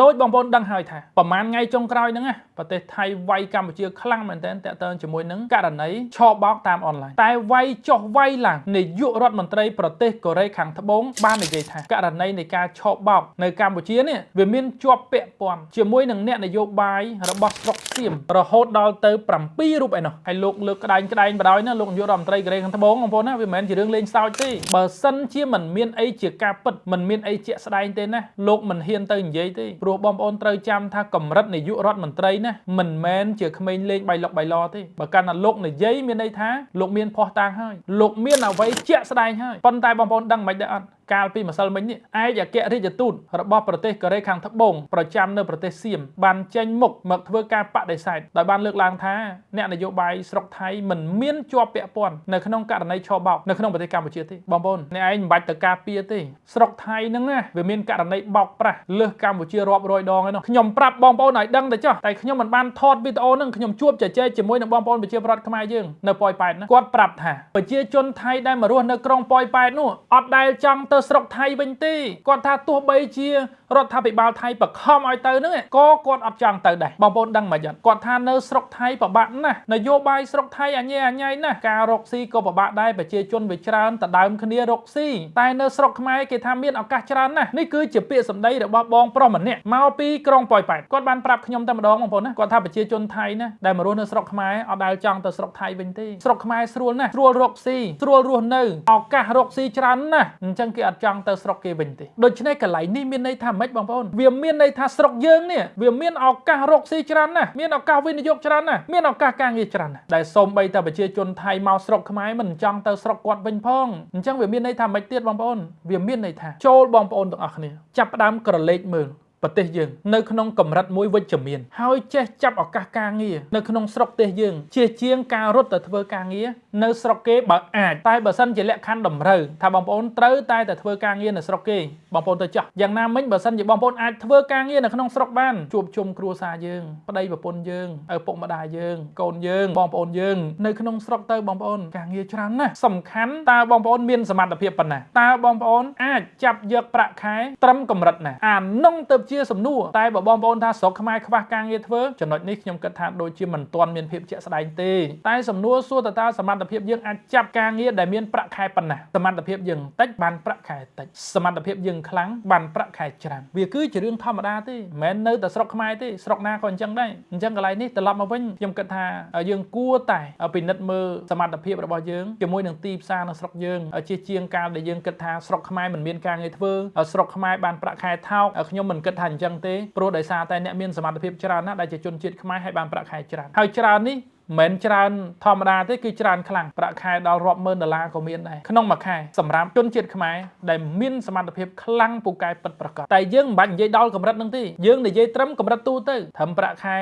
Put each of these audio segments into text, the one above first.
ដោយបងប្អូនដឹងហើយថាប្រហែលថ្ងៃចុងក្រោយហ្នឹងណាប្រទេសថៃវាយកម្ពុជាខ្លាំងមែនទែនតាក់ទងជាមួយនឹងករណីឆបោកតាមអនឡាញតែវាយចុះវាយឡើងនាយករដ្ឋមន្ត្រីប្រទេសកូរ៉េខាងត្បូងបាននិយាយថាករណីនៃការឆបោកនៅកម្ពុជានេះវាមានជាប់ពាក់ព័ន្ធជាមួយនឹងអ្នកនយោបាយរបស់ស្រុកសៀមរហូតដល់ទៅ7រូបឯណោះហើយលោកលើកក្តែងក្តែងបដ ாய் ណាលោកនាយករដ្ឋមន្ត្រីកូរ៉េខាងត្បូងបងប្អូនណាវាមិនមែនជារឿងលេងសើចទេបើសិនជាមិនមានអីជាការពិតមិនមានអីជាក់ស្ដែងទេណាលោកមិនហ៊ានទៅនិយាយទេព្រោះបងប្អូនត្រូវចាំថាកម្រិតនាយករដ្ឋមន្ត្រីណាមិនមែនជាក្មេងលេងបៃលុកបៃឡទេបើកាលណាលោកនិយាយមានន័យថាលោកមានភ័ស្តុតាងហើយលោកមានអ្វីជាក់ស្ដែងហើយប៉ុន្តែបងប្អូនដឹងមិនដែរអត់កាលពីម្សិលមិញនេះឯកអគ្គរដ្ឋទូតរបស់ប្រទេសកូរ៉េខាងត្បូងប្រចាំនៅប្រទេសសៀមបានចេញមុខមកធ្វើការបដិសេធដោយបានលើកឡើងថាអ្នកនយោបាយស្រុកថៃមិនមានជាប់ពាក់ព័ន្ធនៅក្នុងករណីឆបោកនៅក្នុងប្រទេសកម្ពុជាទេបងប្អូនអ្នកឯងមិនបាច់ទៅការពារទេស្រុកថៃហ្នឹងណាវាមានករណីបោកប្រាស់លើសកម្ពុជារាប់រយដងឯនោះខ្ញុំប្រាប់បងប្អូនឲ្យដឹងទៅចុះតែខ្ញុំមិនបានថតវីដេអូហ្នឹងខ្ញុំជួបជជែកជាមួយនឹងបងប្អូនប្រជាពលរដ្ឋខ្មែរយើងនៅប៉ោយប៉ែតណាគាត់ប្រាប់ថាប្រជាជនថៃដែលមករស់នៅក្រុងប៉ោយប៉ែតនោះអត់ដែលចង់ទៅស្រុកថៃវិញទេគាត់ថាទោះបីជារដ្ឋាភិបាលថៃបខំឲ្យទៅហ្នឹងក៏គាត់អត់ចង់ទៅដែរបងប្អូនដឹងមិនអត់គាត់ថានៅស្រុកថៃពិបាកណាស់នយោបាយស្រុកថៃអញែអញៃណាស់ការរកស៊ីក៏ពិបាកដែរប្រជាជនវាច្រើនដដើមគ្នារកស៊ីតែនៅស្រុកខ្មែរគេថាមានឱកាសច្រើនណាស់នេះគឺជាពាក្យសម្ដីរបស់បងប្រុសម្នាក់មកពីក្រុងប៉ោយប៉ែតគាត់បានប្រាប់ខ្ញុំតែម្ដងបងប្អូនណាគាត់ថាប្រជាជនថៃណាដែលមករស់នៅស្រុកខ្មែរអត់ដែលចង់ទៅស្រុកថៃវិញទេស្រុកខ្មែរស្រួលណាស់ស្រួលរកស៊ីស្រួលរស់នៅឱកាសរកស៊ីច្រើនណាស់អញ្ចឹងគេអត់ចង់ទៅស្រុកគេវិញទេដូច្នេះកន្លែងនេះមានន័យថាម៉េចបងប្អូនវាមានន័យថាស្រុកយើងនេះវាមានឱកាសរកស៊ីច្រើនណាស់មានឱកាសវិនិយោគច្រើនណាស់មានឱកាសការងារច្រើនណាស់ដែលសូម្បីតែប្រជាជនថៃមកស្រុកខ្មែរមិនចង់ទៅស្រុកគាត់វិញផងអញ្ចឹងវាមានន័យថាម៉េចទៀតបងប្អូនវាមានន័យថាចូលបងប្អូនទាំងអស់គ្នាចាប់ផ្ដើមក្រឡេកមើលប្រទេសយើងនៅក្នុងកម្រិតមួយវិជ្ជមានហើយចេះចាប់ឱកាសការងារនៅក្នុងស្រុកទេសយើងជាជាងការរត់ទៅធ្វើការងារនៅស្រុកគេបើអាចតែបើសិនជាលក្ខខណ្ឌតម្រូវថាបងប្អូនត្រូវតែទៅធ្វើការងារនៅស្រុកគេបងប្អូនទៅចោះយ៉ាងណាមិញបើសិនជាបងប្អូនអាចធ្វើការងារនៅក្នុងស្រុកបានជួបជុំគ្រួសារយើងប្តីប្រពន្ធយើងឪពុកម្ដាយយើងកូនយើងបងប្អូនយើងនៅក្នុងស្រុកទៅបងប្អូនការងារច្រើនណាស់សំខាន់តើបងប្អូនមានសមត្ថភាពប៉ុណ្ណាតើបងប្អូនអាចចាប់យកប្រាក់ខែត្រឹមកម្រិតណាអានោះទៅជាសំណួរតែបើបងប្អូនថាស្រុកខ្មែរខ្វះការងារធ្វើចំណុចនេះខ្ញុំគិតថាដូចជាមិនទាន់មានភាពជាក់ស្ដែងទេតែសំណួរសួរតើតើសមត្ថភាពយើងអាចចាប់ការងារដែលមានប្រាក់ខែប៉ុណ្ណាសមត្ថភាពយើងតិចបានប្រាក់ខែតិចសមត្ថភាពយើងខ្លាំងបានប្រាក់ខែច្រើនវាគឺជារឿងធម្មតាទេមិនមែននៅតែស្រុកខ្មែរទេស្រុកណាក៏អញ្ចឹងដែរអញ្ចឹងកន្លែងនេះត្រឡប់មកវិញខ្ញុំគិតថាយើងគួរតែពិនិត្យមើលសមត្ថភាពរបស់យើងជាមួយនឹងទីផ្សារនៅស្រុកយើងជាជាងការដែលយើងគិតថាស្រុកខ្មែរមិនមានការងារធ្វើស្រុកខ្មែរបានប្រាក់ខែថោកខ្ញុំមិនគិតថាអញ្ចឹងទេព្រោះដោយសារតែអ្នកមានសមត្ថភាពច្រើនណាស់ដែលជាជនជាតិខ្មែរហើយបានប្រាក់ខែច្រើនហើយច្រើននេះមិនមែនច្រើនធម្មតាទេគឺច្រើនខ្លាំងប្រាក់ខែដល់រាប់ម៉ឺនដុល្លារក៏មានដែរក្នុងមួយខែសម្រាប់ជនជាតិខ្មែរដែលមានសមត្ថភាពខ្លាំងពូកែពិតប្រាកដតែយើងមិនបាច់និយាយដល់កម្រិតហ្នឹងទេយើងនិយាយត្រឹមកម្រិតទូទៅត្រឹមប្រាក់ខែ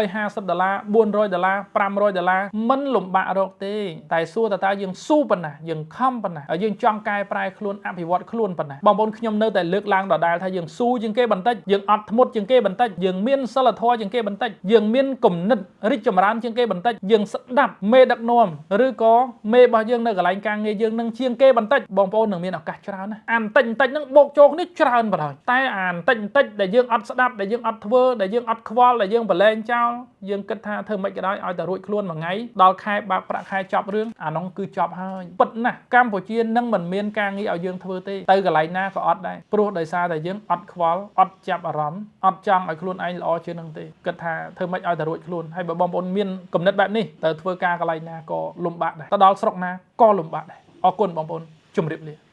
350ដុល្លារ400ដុល្លារ500ដុល្លារមិនលំបាករកទេតែសួរតើតើយើងស៊ូប៉ុណ្ណាយើងខំប៉ុណ្ណាយើងចង់កែប្រែខ្លួនអភិវឌ្ឍខ្លួនប៉ុណ្ណាបងប្អូនខ្ញុំនៅតែលើកឡើងដដែលថាយើងស៊ូជាងគេបន្តិចយើងអត់ធ្មត់ជាងគេបន្តិចយើងមានសិលធម៌ជាងគេបន្តិចយើងមានគំនិតរីកចម្រើនជាងគេបន្តិចយើងស្ដាប់មេដឹកនាំឬក៏មេរបស់យើងនៅកន្លែងការងារយើងនឹងជាងគេបន្តិចបងប្អូននឹងមានឱកាសច្រើនណាអាបន្តិចបន្តិចហ្នឹងបូកចូលគ្នាច្រើនបណ្ដោយតែអាបន្តិចបន្តិចដែលយើងអត់ស្ដាប់ដែលយើងអត់ធ្វើដែលយើងអត់ខ្វល់ដែលយើងប្រឡែងចោលយើងគិតថាធ្វើមិនក៏ដោយឲ្យតែរួចខ្លួនមួយថ្ងៃដល់ខែបើកប្រាក់ខែចប់រឿងអានោះគឺចប់ហើយពិតណាស់កម្ពុជានឹងមិនមានការងារឲ្យយើងធ្វើទេទៅកន្លែងណាក៏អត់ដែរព្រោះដោយសារតែយើងអត់ខ្វល់អត់ចាប់អារម្មណ៍អត់ចង់ឲ្យខ្លួនឯងល្អជាងនឹងទេគិតថាធ្វើម៉េចឲ្យតែរួចខ្លួនហើយបើបងប្អូនមានគំនិតបែបនេះទៅធ្វើការកន្លែងណាក៏លំបាកដែរទៅដល់ស្រុកណាក៏លំបាកដែរអរគុណបងប្អូនជម្រាបលា។